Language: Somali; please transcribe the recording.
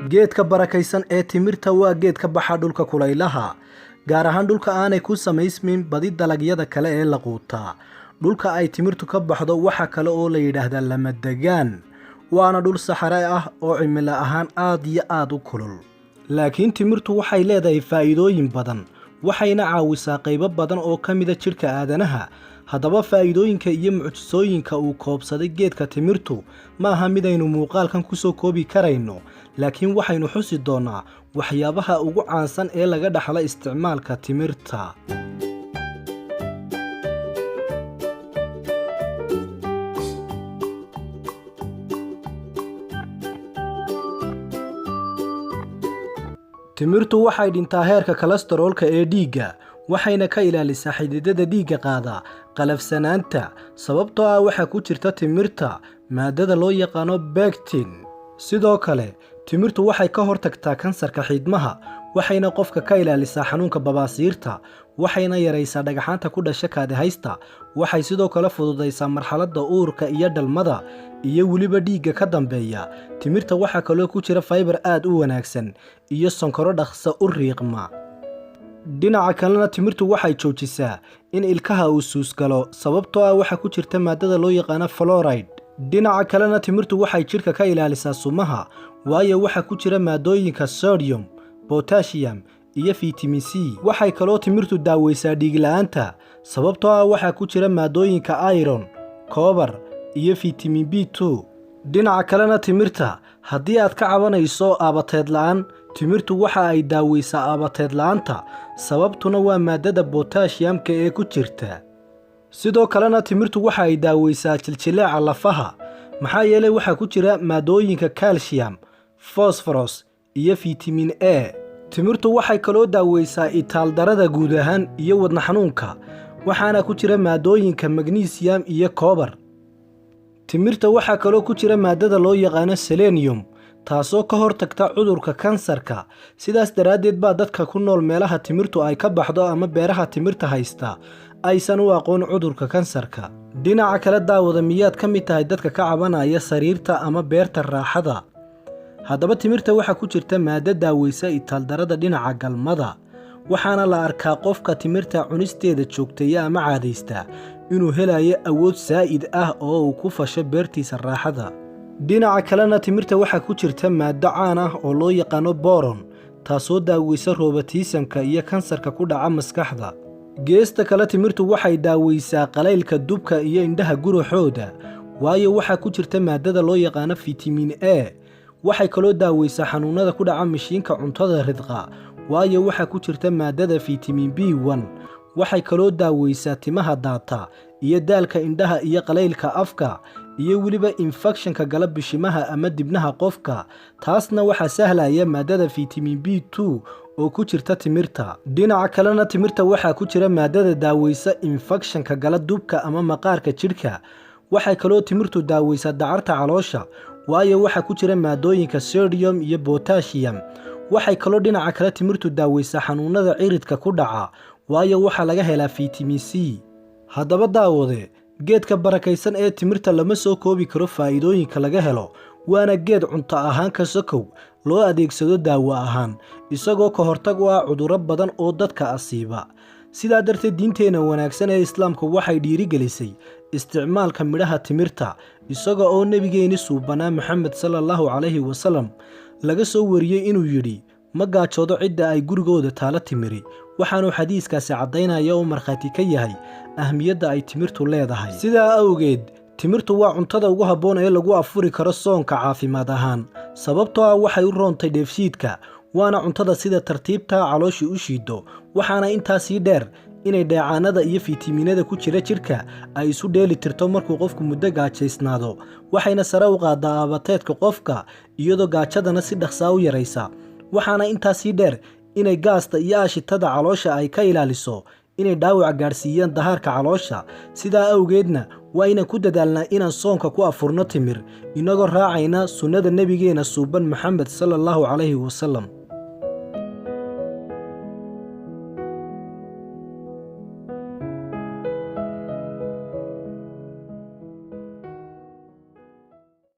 Geedka barakaysan ee timirta waa geed ka baxa dhulka kulaylaha, gaar ahaan dhulka aanay ku samaysmin badi dalagyada kale ee la quutaa. Dhulka ay timirtu ka baxdo waxa kale oo la yidhaahdaa lamadegaan, waana dhul saxare ah oo cimilo ahaan aad iyo aad u kulul. Laakiin timirtu waxay leedahay faa'iidooyin badan, waxayna caawisaa qaybo badan oo ka mida jidhka aadanaha. Haddaba faa'iidooyinka iyo mucjisooyinka uu koobsaday geedka timirtu ma aha midaynu muuqaalkan kusoo koobi karayno, laakiin waxaynu xusi doonnaa waxyaabaha ugu caansan ee laga dhaxlo isticmaalka timirta. Timirtu waxay dhintaa heerka kolestaroolka ee dhiigga, waxayna ka ilaalisaa xididada dhiigga qaada qalafsanaanta, sababtoo ah waxaa ku jirta timirta maadada loo yaqaano pectin. Sidoo kale, timirtu waxay ka hortagtaa kansarka xiidmaha, waxayna qofka ka ilaalisaa xanuunka babaasiirta, waxayna yaraysaa dhagxaanta ku dhasha kaadihaysta. Waxay sidoo kale fududaysaa marxaladda uurka iyo dhalmada iyo weliba dhiigga ka dambeeya. Timirta waxaa kaloo ku jira fiber aad u wanaagsan iyo sonkoro dhaqso u riiqma. Dhinaca kalena, timirtu waxay joojisaa in ilkaha uu suus galo, sababtoo ah waxaa ku jirta maadada loo yaqaano fluoride. Dhinaca kalena, timirtu waxay jidhka ka ilaalisaa sumaha, waayo waxaa ku jira maadooyinka sodium, potassium iyo vitamin C. Waxay kaloo timirtu daaweysaa dhiig la'aanta, sababtoo ah waxaa ku jira maadooyinka iron, copper iyo vitamin B2. Dhinaca kalena, timirta haddii aad ka cabanayso aabateed la'aan, timirtu waxa ay daaweysaa aabateed la'aanta, sababtuna waa maadada potassium-ka ee ku jirta. Sidoo kalena, timirtu waxa ay daaweysaa jiljileeca lafaha, maxaa yeelay waxaa ku jira maadooyinka calcium, phosphorus iyo vitamin A. Timirtu waxay kaloo daaweysaa itaal-darrada guud ahaan iyo wadne xanuunka, waxaana ku jira maadooyinka magnesium iyo copper. Timirta waxaa kaloo ku jira maadada loo yaqaano selenium, taasoo ka hortagta cudurka kansarka. Sidaas daraaddeed baa dadka ku nool meelaha timirtu ay ka baxdo ama beeraha timirta haysta aysan u aqoon cudurka kansarka. Dhinaca kale, daawada, miyaad ka mid tahay dadka ka cabanaya sariirta ama beerta raaxada? Haddaba timirta waxaa ku jirta maaddo daaweysa itaal-darrada dhinaca galmada, waxaana la arkaa qofka timirta cunisteeda joogteeya ama caadaysta inuu helayo awood saa'id ah oo uu ku fasho beertiisa raaxada. Dhinaca kalena, timirta waxaa ku jirta maaddo caan ah oo loo yaqaano boron, taasoo daaweysa roobatiisamka iyo kansarka ku dhaca maskaxda. Geesta kale, timirtu waxay daaweysaa qalaylka dubka iyo indhaha guraxooda, waayo waxaa ku jirta maadada loo yaqaano vitamin A. Waxay kaloo daaweysaa xanuunada ku dhaca mishiinka cuntada ridqa, waayo waxaa ku jirta maadada vitamin B1. Waxay kaloo daaweysaa timaha daata iyo daalka indhaha iyo qalaylka afka iyo weliba infekshanka gala bishimaha ama dibnaha qofka. Taasna waxaa sahlaya maadada vitamin B2 oo ku jirta timirta. Dhinaca kalena, timirta waxaa ku jira maadada daaweysa infekshanka gala dubka ama maqaarka jidhka. Waxay kaloo timirtu daaweysaa dacarta caloosha, waayo waxaa ku jira maadooyinka sodium iyo potassium. Waxay kaloo dhinaca kale timirtu daaweysaa xanuunada ciridka ku dhaca, waayo waxaa laga helaa vitamin C. Haddaba daawade, geedka barakaysan ee timirta lama soo koobi karo faa'iidooyinka laga helo, waana geed cunto ahaan ka sokow loo adeegsado daawo ahaan, isagoo ka hortag u ah cudurro badan oo dadka asiiba. Sidaa darteed, diinteenna wanaagsan ee Islaamka waxay dhiirigelisay isticmaalka midhaha timirta, isaga oo nebigeeni suubanaa Maxamed sallallahu calayhi wasalam laga soo wariyey inuu yidhi: "Ma gaajoodo cidda ay gurigooda taalo timiri." Waxaanuu xadiiskaasi caddaynaya oo markhaati ka yahay ahmiyadda ay timirtu leedahay. Sidaa awgeed, timirtu waa cuntada ugu habboon ee lagu afuri karo soonka caafimaad ahaan, sababtoo ah waxay u roontay dheefshiidka, waana cuntada sida tartiibtaa caloosha u shiido. Waxaana intaa sii dheer inay dheecaanada iyo fiitamiinada ku jira jidhka ay isu dheeli tirto markuu qofku muddo gaajaysnaado, waxayna sare u qaadaa aabateedka qofka, iyadoo gaajadana si dhaqsaa u yaraysa. Waxaana intaa sii dheer inay gaasta iyo aashitada caloosha ay ka ilaaliso inay dhaawac gaadhsiiyaan dahaarka caloosha. Sidaa awgeedna waa inaan ku dadaalnaa inaan soonka ku afurno timir, inagoo raacayna sunnada nebigeena suuban Maxamed sallallahu calayhi wasalam.